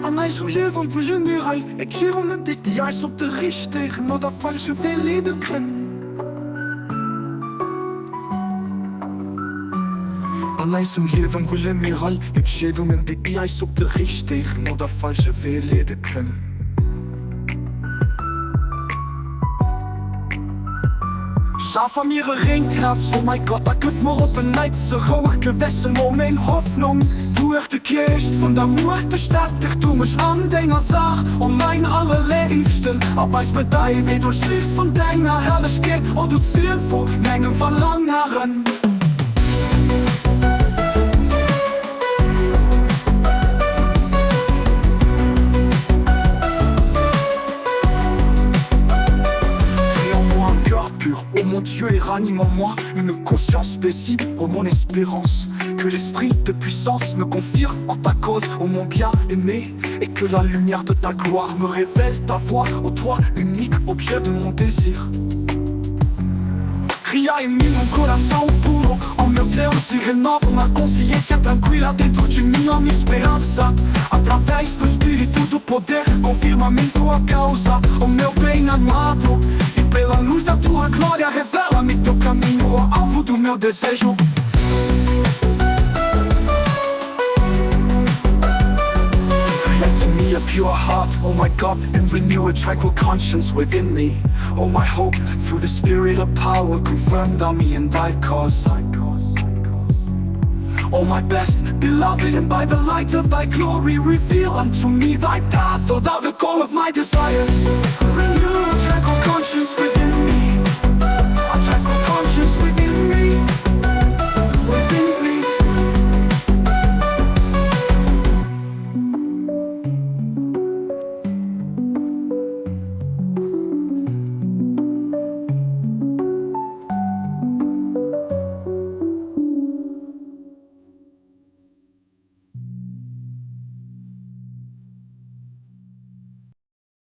An eisem Liewen fulle mir all Erklärungen, déi eis op de richtegen oder falsche Wee leede kënnen. An eisem Liewen hulle mir all Entscheedungen, déi eis op de richtegen oder falsche Wee leede kënnen. Schaf a mir e réngt Häerz, o mäi Gott, a gëff mer op en Neits e rouegt Gewëssen, o meng Hoffnung. Duerch de Geescht vun der Muecht bestäteg du mech an denger Saach, o mäin Allerléifsten, a weis mir däi Wee duerch d'Liicht vun denger Herrlechkeet, o du Ziel vu mengem Verlangeren. Crée en moi un cœur pur, ô mon Dieu, et ranime en moi une conscience paisible, ô mon espérance. Que l'esprit de puissance me confirme en ta cause, ô mon bien-aimé, et que la lumière de ta gloire me révèle ta voie, ô toi, unique objet de mon désir. Cria em mim um coração puro, ó meu Deus, e renova uma consciência tranquila dentro de mim, ó minha esperança. Através do Espírito do poder, confirma-me em tua causa, ó meu bem amado, e pela luz da tua glória, revela-me teu caminho, ó alvo do meu desejo. Create in me a pure heart, O my God, and renew a tranquil conscience within me. O my hope, through the spirit of power, confirm thou me in thy cause. O my best beloved, and by the light of thy glory, reveal unto me thy path, O thou the goal of my desires. Renew a tranquil conscience within me.